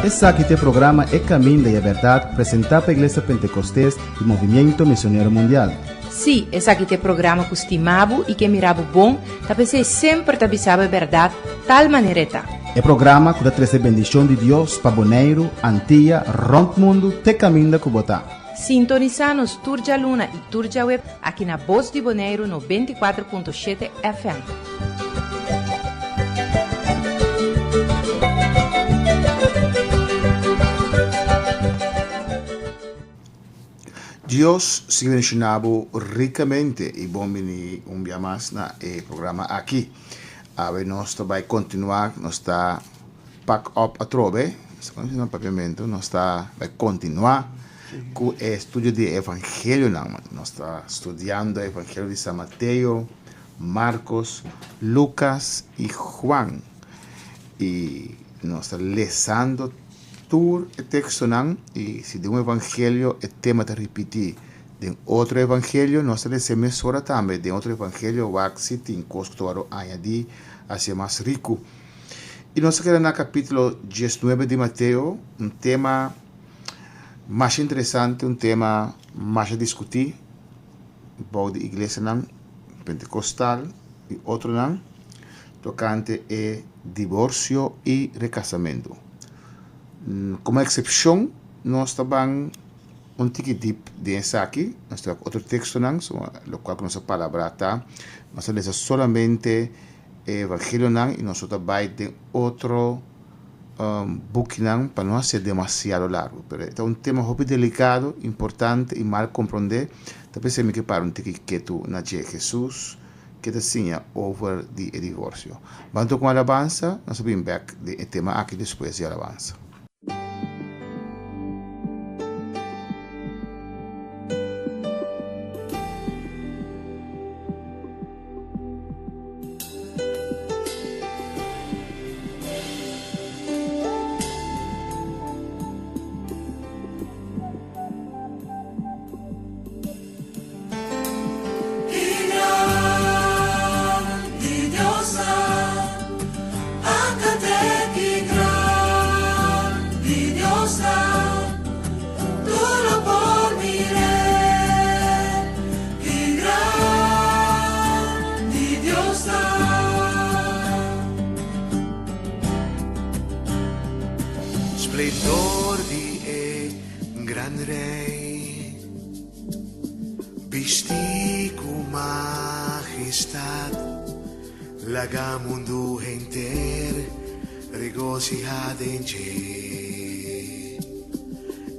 Esaki ta e programa E Caminda y e Berdad presenta pa Iglesia Pentecostes y Movimiento Misionero Mundial. Sí, esaki ta e programa ku stima bo i ke mira bo bon, ta p'esei semper ta bisa bo e bèrdat tal manera e ta. E programa ku ta trese bendishon di Dios pa Boneiru, Antia, rònt mundu te kaminda ku bo ta. Sintonisá nos tur djaluna i tur djaweb aki na Bos di Boneiru 94.7 FM. Dios sigui bendiciona bo ricamente y bon bini un bia mas na e programa aki. Awe nos ta bay continua, nos ta pack up atrobe, na papiamento, nos ta bay continua cu e estudio di e evangelionan. Nos ta studiando e evangelio di San Mateo, Marcos, Lucas y Juan. Y nos ta lesando Tur e tekstonan, i si den un evangelio e tema ta ripití den otro evangelio, nos ta lesa e mesora tambe den otro evangelio wak si tin kos ku ta wòrdu añadí hasia mas riku. I nos ta keda na kapítulo diesnuebe di Mateo, un tema masha interesante, un tema masha diskutí bou di iglesianan pentekostal i otronan tokante e diborsio i rekasamentu. Komo eksepshon nos ta ban un tiki dip den esaki, nos ta wak otro tekstonan, lokual ku nos a palabrá ta, nos ta lesa solamente e evangelionan i nos no ta bai den otro bukinan pa no hasié demasiado largu. Pero e ta un tema hopi delikado, importante i mal komprondé, ta p'esei mi ke para un tiki ketu na dje. Hesus ke ta siña over di e divorsio. Ban toka un alabansa, nos ta bin bek den e tema aki despues di alabansa. Splendor di e gran Rey. Bisti ku majestat, laga mundu henter regosihá den dje.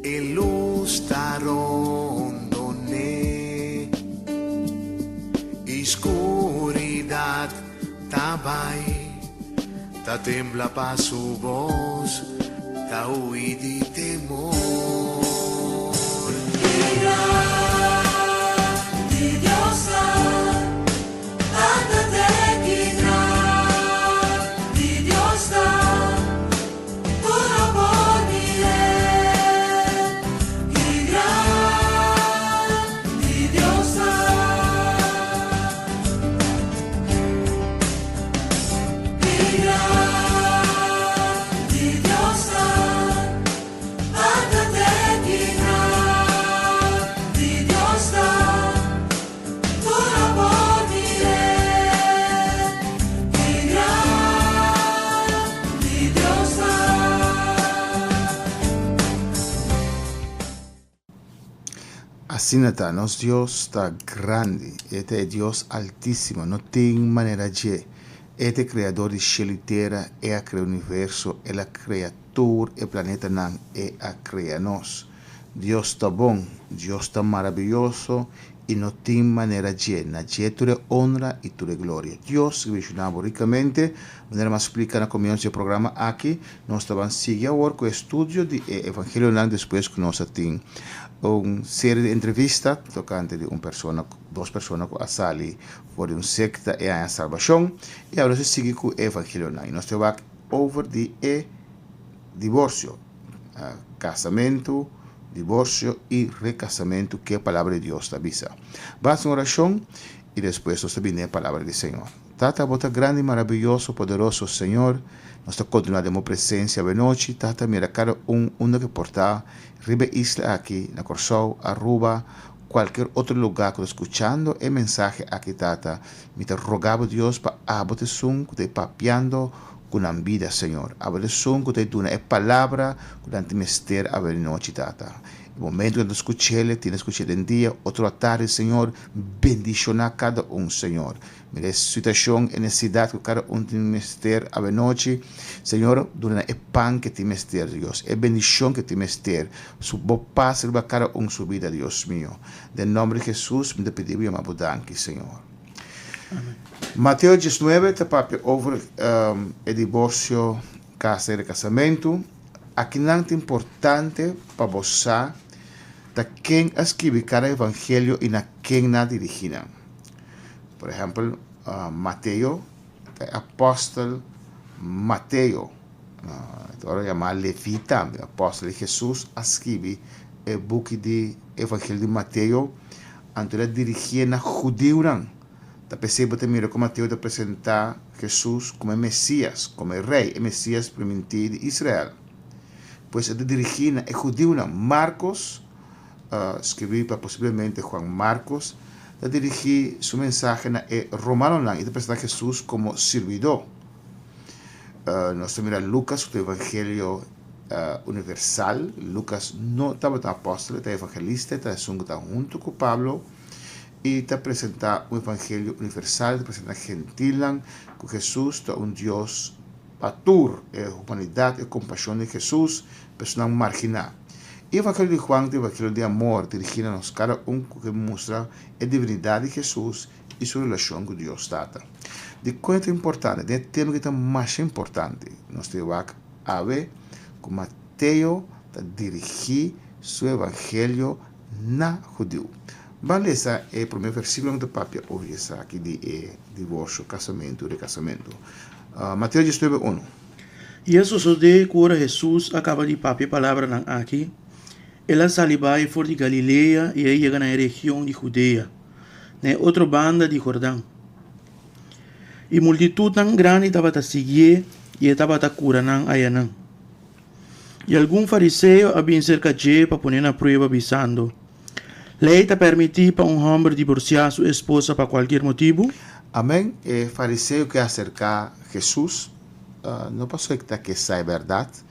E lus ta rondon'é i skuridat ta bai, ta tembla pa su bos, ta hui di temor. Asina ta, nos Dios ta grandi, E ta e Dios Altísimo, no tin manera dje. E ta e Kreador di shelu i tera, E a krea universo, El a krea tur e planetanan, E a krea nos. Dios ta bon, Dios ta marabiyoso i no tin manera dje. Na dje tur e onra i tur e gloria. Dios sigui bendiciona bo ricamente. Manera mi a splica na comienzo di e programa aki, nos ta ban sigui awor cu e estudio di e Evangelionan despues cu nos a tin un serie di entrevista tocante di un persona, dos persona cu a sali for di un secta e haña salbacion i awor nos ta sigui cu e Evangelionan i nos ta wak over di e divorcio, casamentu, divorcio i recasamentu ke Palabra di Dios ta bisa. Basa un oracion i despues nos ta bini e Palabra di Señor. Tata, Bo ta grandi, maraviyoso, poderoso, Señor. Nos ta kontinuá den Bo presensia awe nochi. Tata, mira kada un unda ku por ta riba e isla aki, na Kòrsou, Aruba, kualkier otro lugá ku ta skuchando e mensahe aki, Tata. Mi ta roga Bo, Dios, pa Abo ta esun ku ta e papiando ku nan bida, Señor. Abo ta esun ku ta e duna e palabra ku nan tin mester awe nochi, Tata. E momento ku nan ta skuch'el, tin a skuch'el den dia, otro atardi, Señor. Bendishoná kada un, Señor. Mira e situashon, e nesesidat ku kada un tin mester awenochi. Señor, duna nan e pan ke tin mester, Dios, e bendishon ke tin mester. Su Bo pas riba kada un su bida, Dios mio. Den nòmber di Hesus mi ta pidi Bo yama Bo danki, Señor. Amen. Mateo diesnuebe ta papia over e diborsio, kasa i rekasamentu. Akinan ta importante pa bo sa ta ken a skibi kada evangelio i na ken nan a dirigí nan. Por ehèmpel, Mateo ta e apòstel Mateo, e ta wòrdu yamá Leví tambe, apòstel di Hesus a skibi e buki di Evangelio di Mateo, anto el a dirigié na hudiunan. Ta p'esei bo ta mira ku Mateo ta presentá Hesus komo e Mesías, komo e Rei, e Mesías primintí di Israel. Pues e ta dirigí na e hudiunan. Markos, Skibí pa posiblemente Juan Marcos, ta dirigí su mensahe na e romanonan i ta presentá Hesus komo sirbidó. Nos ta mira Lukas ku ta evangelio universal. Lukas no tabata un apòstel, e ta evangelista, e ta esun ku ta huntu ku Pablo i ta presentá un evangelio universal, ta presentá gentilnan ku Hesus ta un Dios pa tur e humanidat, e kompashon di Hesus pa esunnan marginá. E Evangelio di Juan ta e evangelio di amor dirigí na nos kada un ku ke mustra e divinidat di Hesus i su relashon ku Dios Tata. Dikon e ta importante? Den e tema ki ta masha importante, nos ta wak awe ku Mateo ta dirigí su evangelio na hudiu. Ban lesa e promé versíkulo ku ta papia over di esaki di e divorsio, kasamentu i rekasamentu. Mateo diesnuebe unu. I a sosodé ku ora Hesus a kaba di papia e palabranan akí, el a sali bai for di Galilea i a yega na e region di Hudea, na e otro banda di Hordan. I multitutnan grandi tabata siguié i e tabata kura nan ayanan. I algun fariseo a bin serka dje pa pon'é na prueba, bisando, Lei ta permití pa un hòmber divorsiá su esposa pa kualkier motibu? Amèn. E fariseo ke aserká Hesus no pasobra e ta ke sa e bèrdat,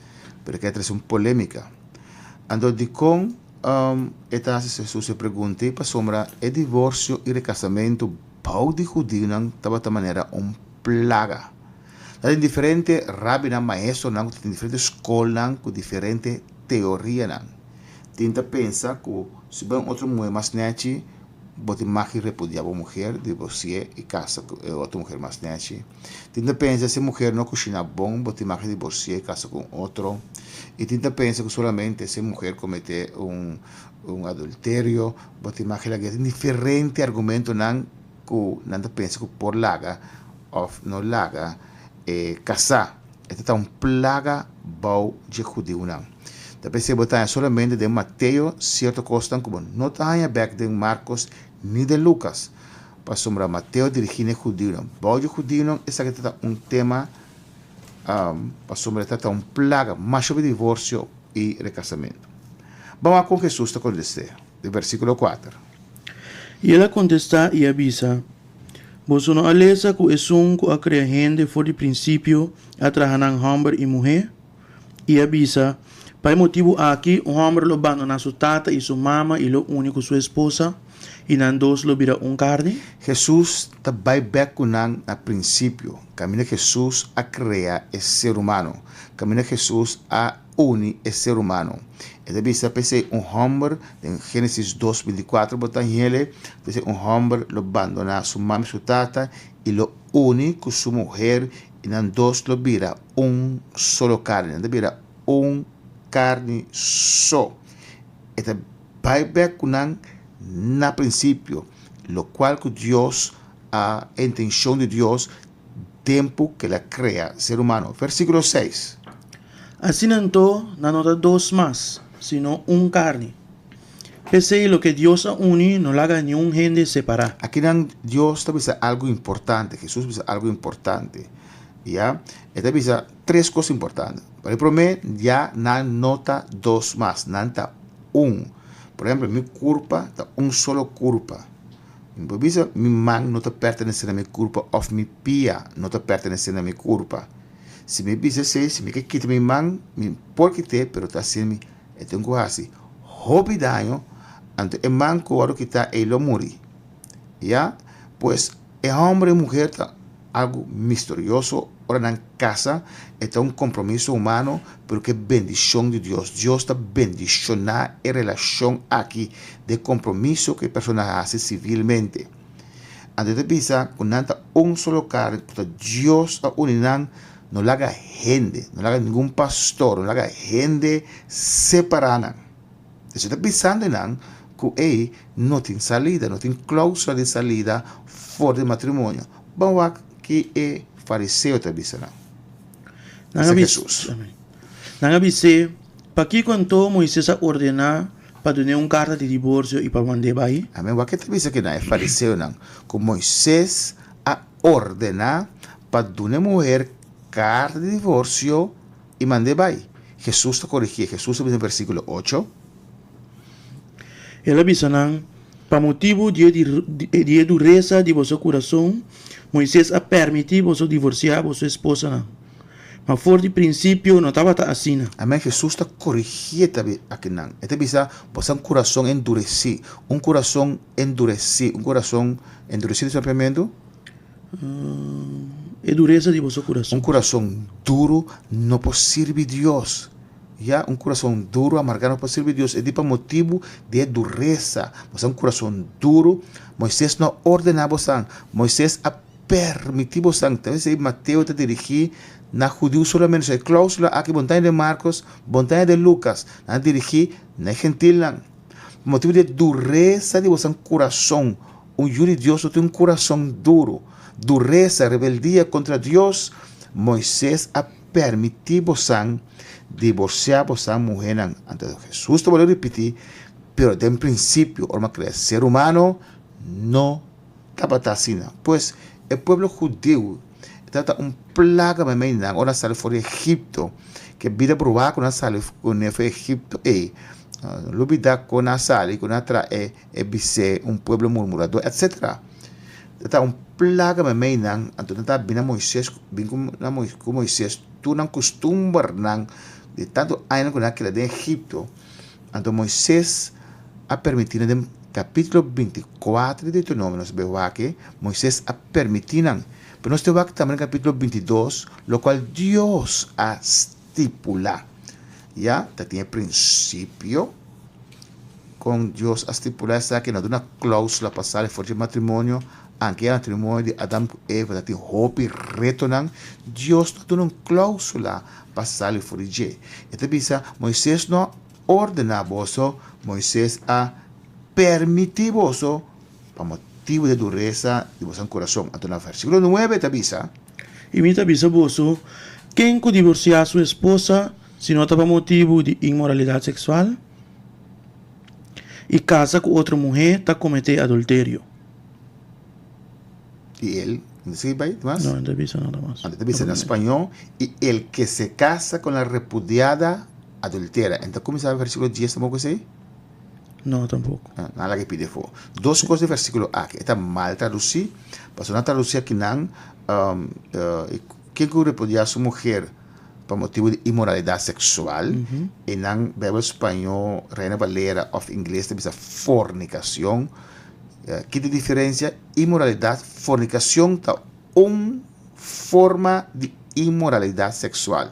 pero e ke trese un polémika. Anto dikon e ta hasi Hesus e pregunta ei? Pasobra e divorsio i rekasamentu bou di hudiunan tabata manera un plaga. Ta tin diferente rabinan, maestronan ku ta tin diferente skolnan ku diferente teorianan. Tin ta pensa ku si bo un otro muhé mas nèchi, bo tin mag di repudiá bo muher, divorsi'é i kasa ku e otro muher mas nèchi. Tin ta pensa si e muher no kushiná bon, bo tin mag di divorsi'é i kasa ku un otro. I tin ta pensa ku solamente si e muher kometé un un adulterio, bo tin mag di lag'é. Tin diferente argumentonan ku nan ta pensa ku por laga òf no laga e kasá. E ta ta un plaga bou dje hudiunan. Ta p'esei bo ta haña solamente den Mateo sierto kosnan ku bo no ta haña bèk den Markos ni den Lukas. Pasobra Mateo dirigí na e hudiunan. Bou dje hudiunan esaki ta ta un tema pasobra e ta ta un plaga masha hopi divorsio i rekasamentu. Ban wak kon Hesus ta kontest'é den versíkulo kuater. I el a kontestá i a bisa, Boso no a lesa ku esun ku a krea hende for di prinsipio a traha nan hòmber i muhé? I a bisa, Pa e motibu aki un hòmber lo bandoná su tata i su mama i lo uni ku su esposa, i nan dos lo bira un karni? Hesus ta bai bèk ku nan na prinsipio, kaminda Hesus a krea e ser humano, kaminda Hesus a uni e ser humano. E ta bisa p'esei un hòmber, den Génesis dos bintikuater bo ta hele, p'esei un hòmber lo bandoná su mama i su tata i lo uni ku su muher i nan dos lo bira un solo karni, nan ta bira un karni so. E ta bai bèk ku nan na prinsipio, lokual ku Dios a, e intenshon di Dios tempu ku el a krea ser humano. Versíkulo seis. Asina anto, nan no ta dos mas, sino un karni. P'esei loke Dios a uni, no laga niun hende separá. Akinan Dios ta bisa algu importante, Hesus bisa algu importante. Ya, e ta bisa tres kos importante. Pa e promé, ya nan no ta dos mas, nan ta un. Por ehempel, mi kurpa ta un solo kurpa. Mi por bisa mi man no ta pertenesé na mi kurpa òf mi pia no ta pertenesé na mi kurpa. Si mi bisa esei, si mi ke kita mi man, mi por kit'é, pero ta hasi mi, e tin ku hasi hopi daño, anto e man ku wòrdu kitá ei lo muri. Ya, pues e hòmber i e muher ta algu misterioso ora nan kasa, e ta un kompromiso humano, pero ku e bendishon di Dios. Dios ta bendishoná e relashon aki di e kompromiso ku e persona a hasi sivilmente. Anto e ta bisa ku nan ta un solo karni, ku ta Dios a uni nan, no laga hende, no laga ningun pastor, no laga hende separá nan. Esei ta bisando nan ku ei no tin salida, no tin klausula di salida for di matrimonio. Ban wak ki e fariseo ta bisa nan. Nan a bis, nan a bis'é, Pakiko anto Moises a ordená pa dun'é un karta di diborsio i pa mand'é bai? Amen. Wak ke ta bisa kinan e fariseonan ku Moises a ordená pa duna e muher karta di divorsio i mand'é bai. Hesus ta korigié. Hesus ta bisa den versíkulo ocho. El a bisa nan, Pa motibu di di e duresa di boso kurason, Moises a pèrmití boso divorsiá boso esposanan. Ma for di prinsipio no tabata asina. Amen. Hesus ta korigié tambe akinan. E ta bisa, Boso kurason enduresí. Un kurason enduresí. Un kurason enduresí di papiamentu? E duresa di boso kurason. Un kurason duru no por sirbi Dios. Ya, un kurason duru, amargá no por sirbi Dios. E di pa motibu di e duresa. Boso un kurason duru. Moisés no a ordená bosan. Moisés a permití bosan. Ta esei Mateo ta dirigí na hudiu solamente. So e klóusula aki bon ta den Markos, bon ta den Lukas. Nan a dirigí na e gentilnan. Pa motibu di e duresa di bosan kurason. Un yu di Dios no tin un kurason duru. Duresa, rebeldia kontra Dios, Moisés a permití bosan divorsiá bosan muhénan. Anto Hesus ta bolbe ripití, Pero den prinsipio, ora mi a krea ser humano, no tabata asina. Pues, e pueblo hudiu tabata un plaga meimei di nan ora nan sali for di Egipto, ke bida bruá ku nan sali kuné for di Egipto ei. No lubidá kon nan a sali, ku nan a traha e E bis'é, un pueblo murmuradó, etcetera. Ta ta un plaga meimei nan, anto nan ta bin na Moisés, bin ku na ku Moisés tur nan kustumbernan di tantu añanan ku nan a keda den Egipto. Anto Moisés a permití nan den kapítulo 24 di Deuteronomio, nos bai wak e, Moisés a permití nan. Pero nos ta wak tambe den kapítulo 22, lokual Dios a stipulá. Ya, ta tin e prinsipio. Kon Dios a stipulá esaki? No duna klóusula pa sali for dje matrimonio. Anke e matrimonio di Adam ku Eva ta tin hopi retonan, Dios no duna un klóusula pa sali for di dje. E ta bisa, Moisés no a ordená boso, Moisés a permití boso pa motibu di e duresa di boso kurason. Anto na versíkulo nuebe e ta bisa. I mi ta bisa boso, ken ku divorsiá su esposa, si no ta pa motibu di inmoralidat seksual, i kasa ku otro muhé ta kometé adulterio. I el, no ta sigui bai mas? No, no ta bisa nada mas. Anto ta bisa na spañó, I el ke se kasa kon la repudiada, adultera. En ta kuminsá versíkulo dies tampoco esei? No, tampoco. Nan laga e pidi afó. Dos kos den versíkulo aki. E ta mal tradusí, pasobra nan tradusí akinan, ken ku repudiá su muher pa motibu di inmoralidat seksual, i nan Bijbel spañó, Reina Valera, òf ingles ta bisa fornikashon. Ki ta e diferensia? Inmoralidat, fornikashon ta un forma di inmoralidat seksual.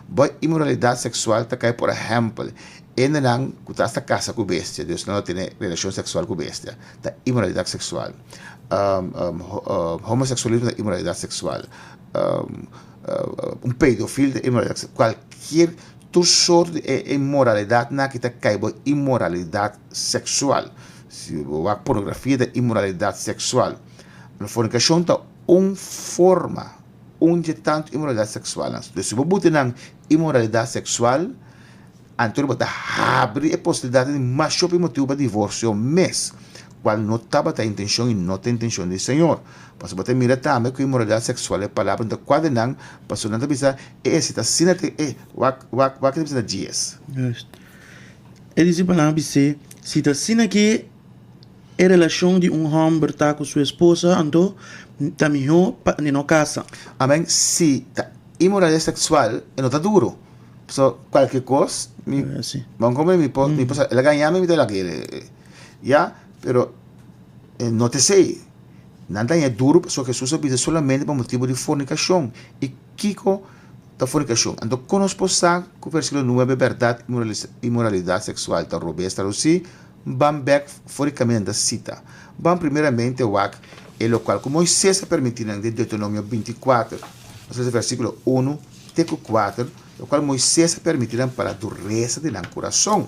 Bo inmoralidat seksual ta kai, por ehèmpel, hendenan ku ta asta kasa ku bestia, dus nan lo tene relashon seksual ku bestia, ta inmoralidat seksual. Homoseksualismo ta inmoralidat seksual. Un pedofil ta inmoralidat seksual. Kualkier tur sort di e inmoralidatnan aki ta kai bo inmoralidat seksual. Si bo wak pornografia ta inmoralidat seksual. Fornikashon ta un forma, un dje tantu inmoralidat seksualnan. Dus si bo buta nan inmoralidat seksual. Anto bo ta habri e posibilidat di mas hopi motibu pa divorsio mes, kual no tabata intenshon i no ta intenshon di Señor. Pasobra bo ta mira tambe ku inmoralidat seksual e palabra no ta kuadra nan, pasobra nan ta bisa e esi ta asina te e wak wak wak e ta bisa na djies. Juist. E disipelnan a bis'é, Si ta asina ki e relashon di un hòmber ta ku su esposa, anto ta mihó pa e no kasa. Amen. Si ta inmoralidat seksual e no ta duru. So cualke cos mi bon como mi por mi por sa el a gaña mi mi ta laga ya pero no ta esey nan ta haña duro pasobra Jesus a bisa solamente pa motibo di fornicacion y kico ta fornicacion anto con nos por sa cu versiculo nuebe berdad inmoralidad sexual ta robes traduci ban bek for di caminda ta cita ban primeramente wak e locual cu Moises a permiti nan den Deuteronomio 24 nos lesa versiculo uno te ku kuater, lokual Moises a permití nan pa la duresa di nan kurason.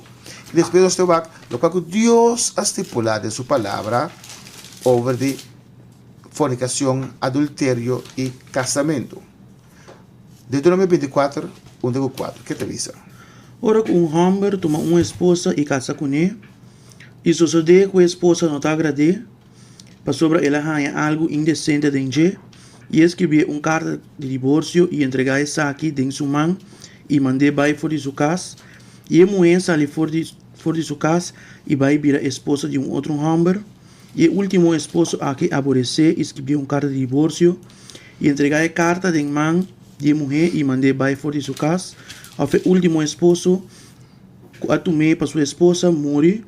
I despues nos ta wak lokual ku Dios a stipulá den su Palabra over di fornikashon, adulterio i kasamentu. Deuteronomio 24, un te ku kuater, ke ta bisa? Ora ku un hòmber tuma un esposa i kasa kuné, i sosodé ku e esposa no ta agrad'é, pasobra el a haña algu indesente den dje, i e skribié un karta di diborsio i entregá esaki den su man i mand'é bai for di su kas, i e muhé sali for di for di su kas i bai bira esposa di un otro hòmber, i e último esposo aki aboresé i skribié un karta di diborsio i entregá e karta den man di e muhé i mand'é bai for di su kas, òf e último esposo ku a tum'é pa su esposa muri,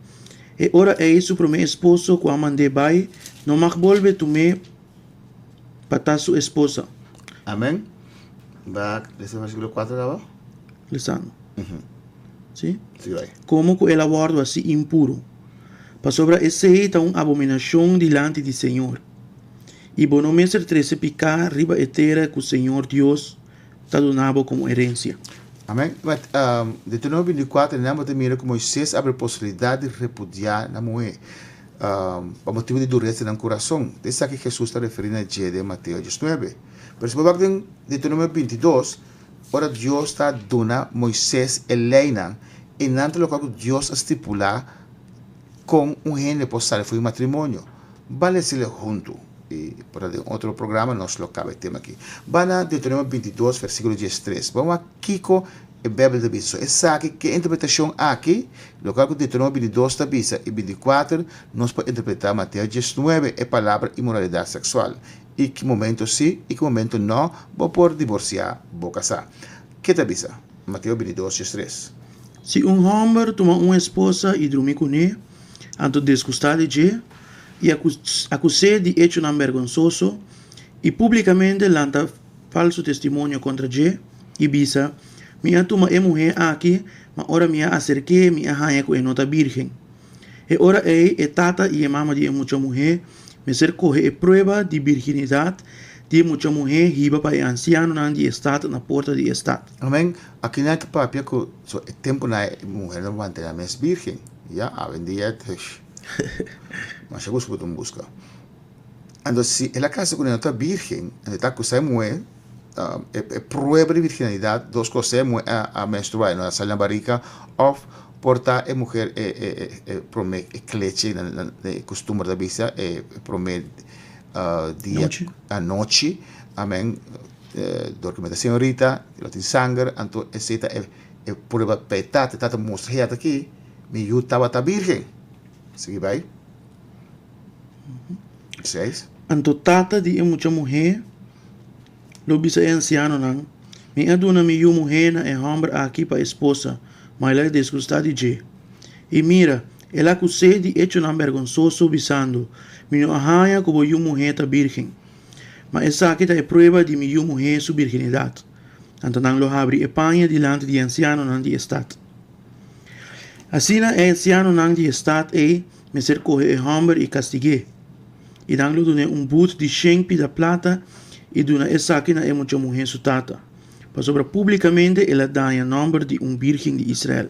E ora ei su promé esposo ku a mand'é bai no mag bolbe tum'é pa ta su esposa. Amén. Ba lesa versíkulo 4 kaba? Lesando. Sí? Sí, bai. Komo ku el a wòrdu hasi impuru, pasobra esei ta un abominashon dilanti di señor. I bo no mester trese piká riba e tera ku señor Dios ta duna bo komo herensia. Amen. But, Deuteronomio 24, nan bo ta mira ku Moises abri posibilidat di repudiá nan muhé, pa motibu di duresa di nan kurason. Ta esaki Hesus ta referí na dje den Mateo 19. Pero si bo wak den Deuteronomio 22, ora Dios ta duna Moises e leinan, i nan ta loke ku Dios a stipulá kon un hende por sali for di matrimonio. Bal esile huntu. I por ta den otro programa nos lo kaba e tema aki. Ba na Deuteronomio 22 versikulo 13. Ban wak kiko e Beibel ta bisa. So esaki ke interpretashon aki, lokual ku Deuteronomio 22 ta bisa i 24, nos por interpretá Mateo 19 e palabra inmoralidat seksual. I ki momento si i ki momento no bo por diborsiá bo kasá. Ke ta bisa Mateo 22, 13? Si un hòmber tuma un esposa i drumi kuné, anto disgustá di dje i akus'é di echonan bergonsoso i públikamente lanta falsu testimonio kontra dje i bisa, Mi a tuma e muhé aki, ma ora mi a aserk'é mi a haña ku e no ta bírgen. E ora ei e tata i e mama di e mucha muhé mester kohe e prueba di birginidat di e mucha muhé hiba pa e ansianonan di e stat na porta di e stat. Amèn. Akinan ta papia ku so e tempunan e muhénan wanta nan mes bírgen. Ya, awendia hush. Masha gusto bo ta buska. Anto si el a kasa ku no ta virgen, anto e ta akusa e muhé, e prueba di virginalidad, dos kos, sea e muhé a menstrua i no a sali na barika, òf por ta e muher e promé e klechi, e kustumber ta bisa, e promé dia anochi, amen, dor ku mi ta señorita, lo tin sanger, anto esei ta e prueba pa e tata, e tata mustra hey ata aki. Mi yu tabata bírgen. Sigui bai. Seis. Anto tata di e mucha muhé lo bisa e ansianonan, Mi a duna mi yu muhé na e hòmber aki pa esposa, ma el a disgustá di dje. I mira, el a akus'é di echonan bergonsoso, bisando, Mi no a haña ku bo yu muhé ta bírgen. Ma esaki ta e prueba di mi yu muhé su birginidat. Anto nan lo habri e paña dilanti di e ansianonan di e stat. Asina e ansianonan di e stat ei mester kohe e hòmber i kastig'é. I nan lo dun'é un but di shen pida plata i duna esaki na e mucha muhé su tata, pasobra públikamente el a daña nòmber di un bírgen di Israel.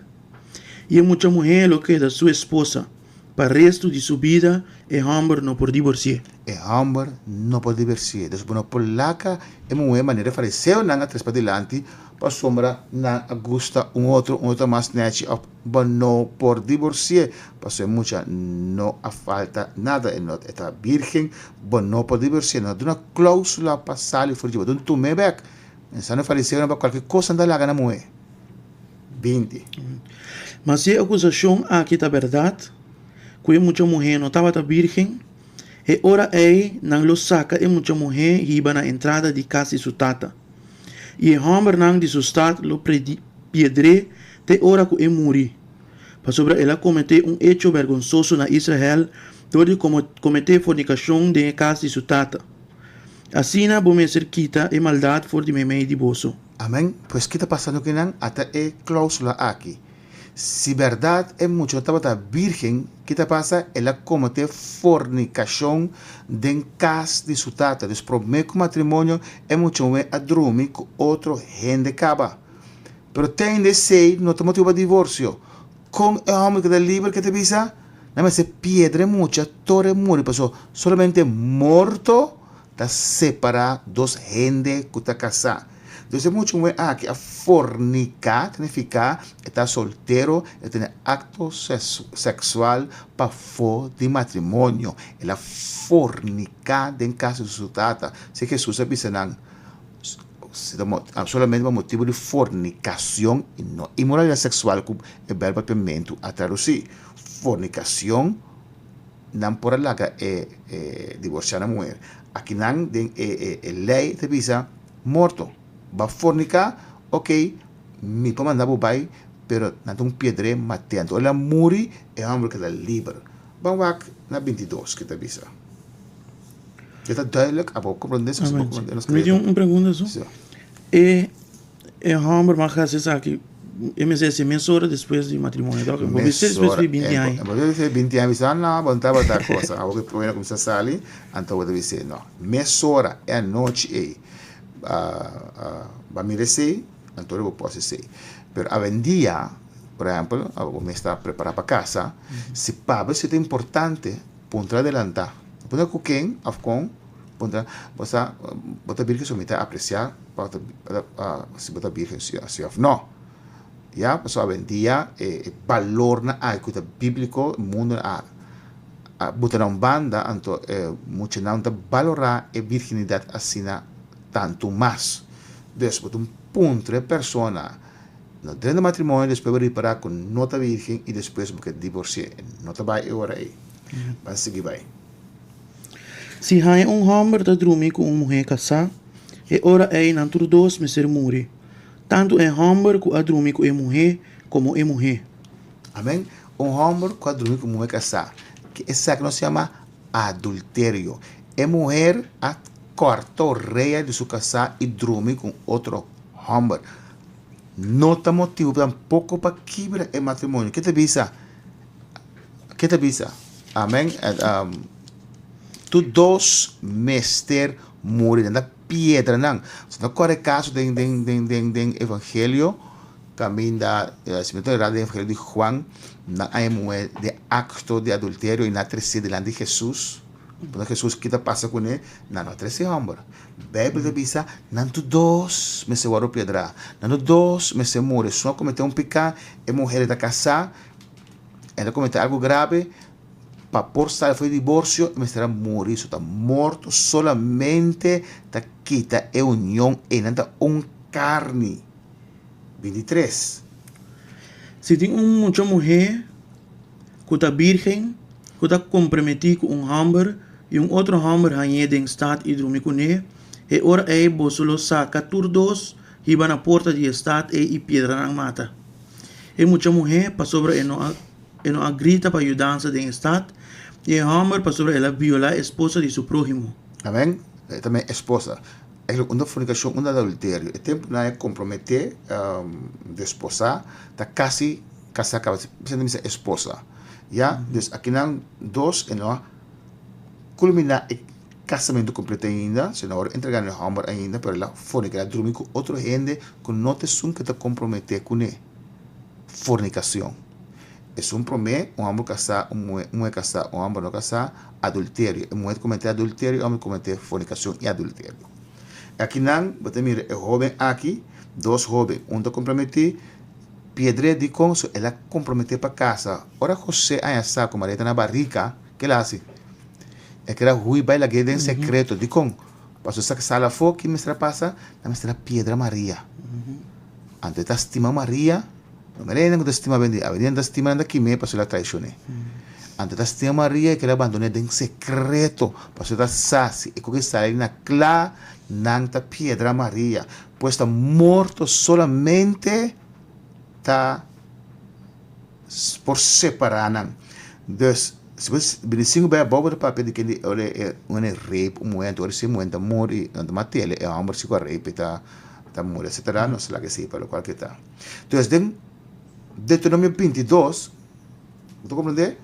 I e mucha muhé lo keda su esposa. Pa restu di su bida e hòmber no por diborsi'é. E hòmber no por diborsi'é. Dus bo no por laka e muhé manera e fariseonan a tres padilanti pasobra nan a gusta un otro, un otro ta mas nèchi òf bo no por diborsi'é pasobra e mucha no a falta nada, e no e ta bírgen, bo no por diborsi'é. No duna klóusula pa sali for di dje, bo dun tum'é bèk. Pensando e fariseonan pa kualke kos nan ta laga na muhé. 20. Ma si e akusashon aki ta bèrdat, ku e mucha muhé no tabata bírgen, e ora ei nan lo saka e mucha muhé hiba na entrada di kas di su tata, i e hòmbernan di su stat lo piedr'é te ora ku e muri, pasobra el a kometé un echo bèrgonsoso na Israel dor di kometé fornikashon den e kas di su tata. Asina bo mester kita e maldat for di meimei di boso. Amen. Pues ki ta pasando ku nan? Ata e klausula aki. Si bèrdat e mucha no tabata bírgen, ki ta pasa? El a kometé fornikashon den kas di su tata. Dus promé ku matrimonio e mucha muhé a drumi ku otro hende kaba. Pero te ainda esei no ta motibu pa divorsio. Kon e hòmber keda liber ke ta bisa? Nan mester piedra e mucha tur e muri pasobra solamente morto ta separá dos hende ku ta kasá. Dus e mucha muhé aki a forniká, ta nifiká e ta soltero, e tene akto seksual pafó di matrimonio. El a forniká den kas di su tata. Si Hesus a bisa nan, solamente pa motibu di fornikashon i no inmoralidat seksual ku e Beibel papiamentu a tradusí. Fornikashon. Nan por a laga e divorciá na muher. Aki nan den e ley ta bisa morto. Bo a fornica, ok, mi por manda bo bay, pero nan ta un piedr'é mat'é. Anto el a muri, e homber keda liber. Ban wak na 22 ke ta bisa. E ta duidelijk, abo comprende si bo comprende nos Mi tin un pregunta so. E E homber mag haci esaki e mester haci mesora despues di matrimonio toch? Bo bisa despues di binti aña. Bo bisa binti aña bisa no bo no tabata cosa awor ku e cuminsa sali anto bo ta bisa no mesora e anochi ey bo mira esey anto bo por haci esey pero awendia por ehempel abo bo mes ta prepara pa casa si pa bo esey ta importante puntra adelanta puntra ku ken of kon. Puntra, Bo sa, bo ta birgen so mi ta aprecia pa si bo ta birgen si of no. Ya, pasobra awendia e balornan aki ku ta bíbliko mundu a buta na un banda, anto e muchanan ta balorá e birginidat asina tantu mas. Dus bo ta un puntra e persona no drenta matrimonio despues bo ripará ku no ta birgen i despues bo ke divorsi'é. No ta bai e ora ei. Ban sigui bai. Si haña un hòmber ta drumi ku un muhé kasá, e ora ei nan tur dos mester muri, tantu e hòmber ku a drumi ku e muhé komo e muhé. Amèn. Un hòmber ku a drumi ku un muhé kasá, ke esaki nos yama adulterio. E muher a kòrta orea di su kasá i drumi ku un otro hòmber. No ta motibu tampoko pa kibra e matrimonio. Ke ta bisa? Ke ta bisa? Amen. Tur dos mester muri. Nan ta piedra nan. Si no kore kaso den den den den den evangelio kaminda si mi no ta erá den evangelio di Juan nan a muhé den akto di adulterio i nan a tresé dilanti di Hesus. Puntra Hesus ki ta pasa kuné, nan no a trese hòmber. Beibel ta bisa nan tur dos mester wòrdu piedrá. Nan tur dos mester muri. Esun a kometé un piká, e muhé ta kasá. El a comete algo grave pa por sali for di divorcio e mester a muri so ta morto solamente ta kita e union ey nan ta un carni 23. Si tin un mucha muhé ku ta bírgen ku ta komprometí ku un hòmber i un otro hòmber hañ'é den stat i drumi kuné, e ora ei boso lo saka tur dos hiba na porta di e stat ei i piedra nan mata. E mucha muhé pasobra e no a e no a grita pa yudansa den e stat, i e hòmber pasobra el a violá esposa di su próhimo. Amèn. E ta mi esposa. Eigenlijk un ta fornikashon, un ta adulterio. E tempunan e komprometé desposá ta kasi kasá kaba. Esei ta bisa esposa. Ya, dus akinan dos e no a kulminá e Kasamentu kompleto ainda, si no wòrdu entregá na e hòmber ainda, pero el a forniká, el a drumi ku otro hende ku no ta esun ku ta komprometé kuné. Fornikashon. Esun promé, un hòmber kasá, un muhé, un muhé kasá, un hòmber no kasá, adulterio. E muhé ta kometé adulterio, e hòmber ta kometé fornikashon i adulterio. Akinan bo ta mira e hóben aki, dos hóben, un ta komprometí, piedr'é dikon? So el a komprometé pa kasa. Ora José haña sa ku Maria ta na barika, ke el a hasi? E keda hui bai lag'é den sekreto. Dikon? Pasobra sa sal afó, ki mester a pasa? Nan mester a piedra Maria. Anto e ta stima Maria. No mira hende ku ta stima bende. Awe nan ta stima nan ta kim'é pasobra el a traishon'é. Anto e ta stima Maria i kere abandon'é den sekreto pasobra e ta sa si e koke sali na kla nan ta piedra Maria. Pues ta morto solamente ta por separá nan. Dus si bo bini sinku bai abou bo ta papia di kende ora e un hende rape un muhé anto ora si e muhé ta muri nan ta mat'é e hòmber si ku a rape e ta ta muri etcetera nos ta laga esei pa lokual ke ta. Entonces den Deuteronomio 22, bo ta comprende?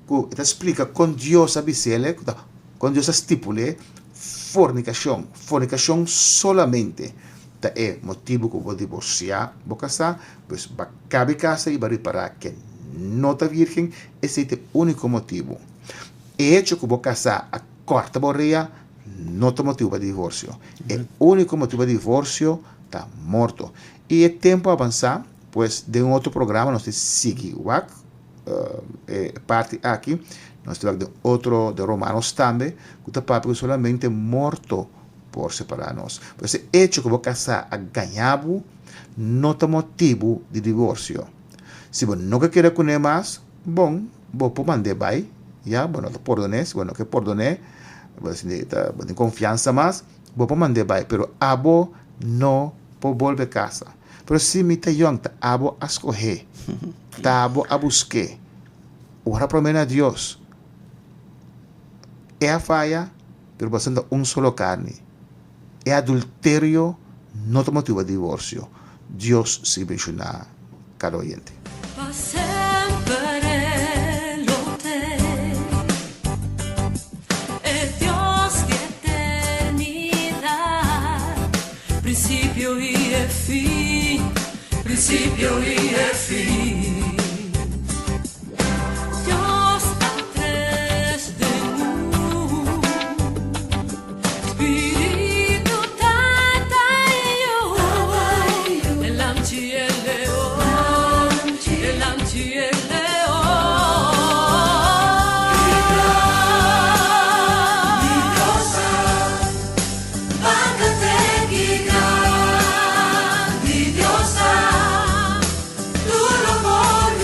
Ku e ta splika kon Dios a bis'el, kon Dios a stipul'é fornikashon. Fornikashon solamente ta e motibu ku bo divorsiá bo kasá, pues bo a kabe kasa i bo a ripará ke no ta virgen, esei ta e úniko motibu. E hecho ku bo kasá a kòrta bo rea no ta motibu pa divorsio. E úniko motibu pa divorsio ta morto. I e tempu a avansá, pues den un otro programa nos ta sigui wak e parti aki, nos ta wak den otro, den Romanos tambe, ku ta papia ku solamente morto por separá nos. Pues e echo ku bo kasá a gañá bo no ta motibu di divorsio. Si bo no ke keda kuné mas, bon, bo por mand'é bai, ya, bo no ta pordon'é, si bo no ke pordon'é, bo ta sinti bo tin konfiansa mas, Bo por mand'é bai, pero abo no por bolbe casa. Pero si mi ta yòn, ta abo a skohé, ta abo a busk'é. Ora promé na Dios. E a faya, pero boso ta un solo karni. E adulterio no ta motibu pa divorsio. Dios sigui benshoná kada oyente. Pa semper e lo t'e, e Dios di eternidat, prinsipio i e fin, prinsipio i e fin. Dios ta tres den un, Spiritu, Tata i Yu, e Lamchi e Leon, e Lamchi e Leon. Mi Dios ta Bácate gigante, Dios ta Tur lo por.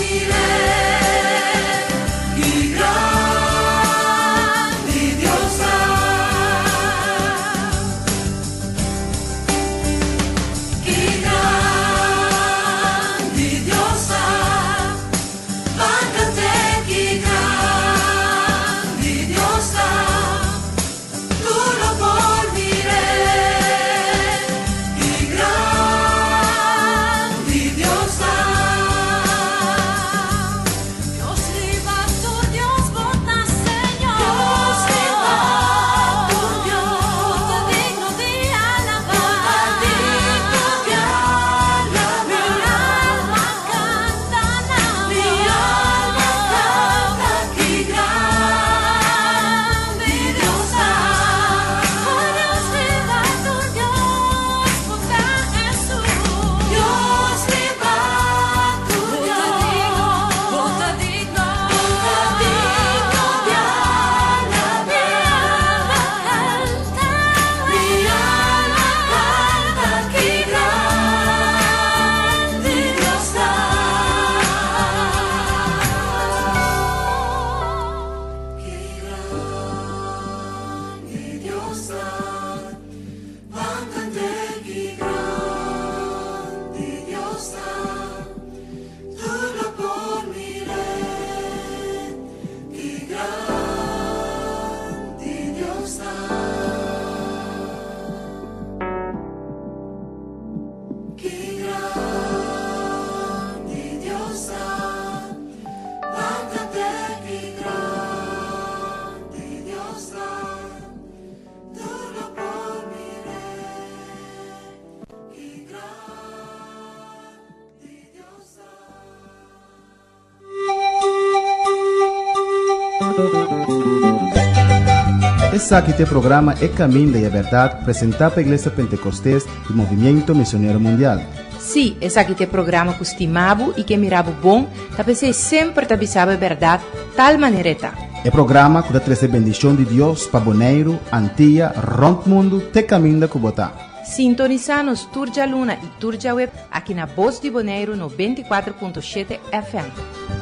Esaki ta e programa E Caminda y e Berdad presenta pa Iglesia Pentecostes y Movimiento Misionero Mundial. Sí, esaki ta e programa ku stima bo i ke mira bo bon, ta p'esei semper ta bisa bo e bèrdat tal manera e ta. E programa ku ta trese bendishon di Dios pa Boneiru, Antia, rònt mundu te kaminda ku bo ta. Sintonisá nos tur djaluna i tur djaweb aki na Bos di Boneiru 94.7 FM.